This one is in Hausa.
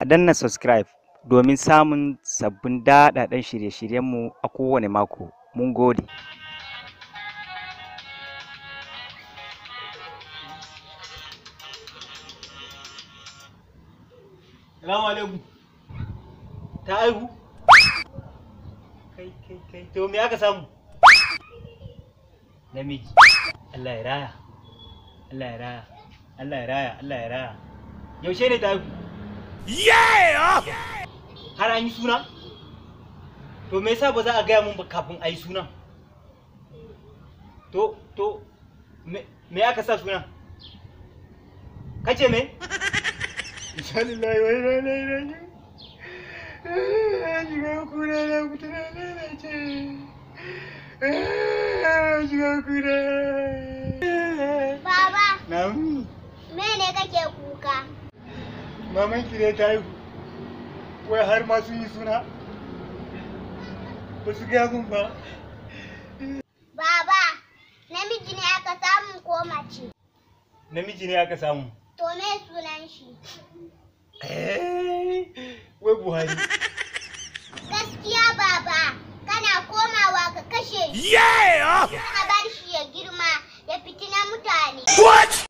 A danna subscribe domin samun sabbin daɗaɗɗen shirye-shiryenmu a kowane mako. Mun gode. Salamu alaikum. Ta aihu? Kai, kai, kai. To me aka samu? Namiji. Allah ya raya. Allah ya raya. Allah ya raya. Allah ya raya. Yaushe ne ta aihu? Yeah! Har an yi suna? To me yasa ba za a gaya mun ba kafin a yi suna? To, me aka sa suna? Kace me? Inshallah wai wai wai wai. Shiga kura na kutuna lalace. Shiga kura. Baba, Na'am. mene kake kuka? Maman ki ne ta haihu. Wai har ma sun yi suna. Ba su gaya mun ba. Baba, namiji ne aka samu ko mace? Namiji ne aka samu. To me sunan shi? Wai Buhari. Gaskiya baba, kana komawa ka kashe shi. Yeah! Ka bar shi ya girma ya fitina mutane. What?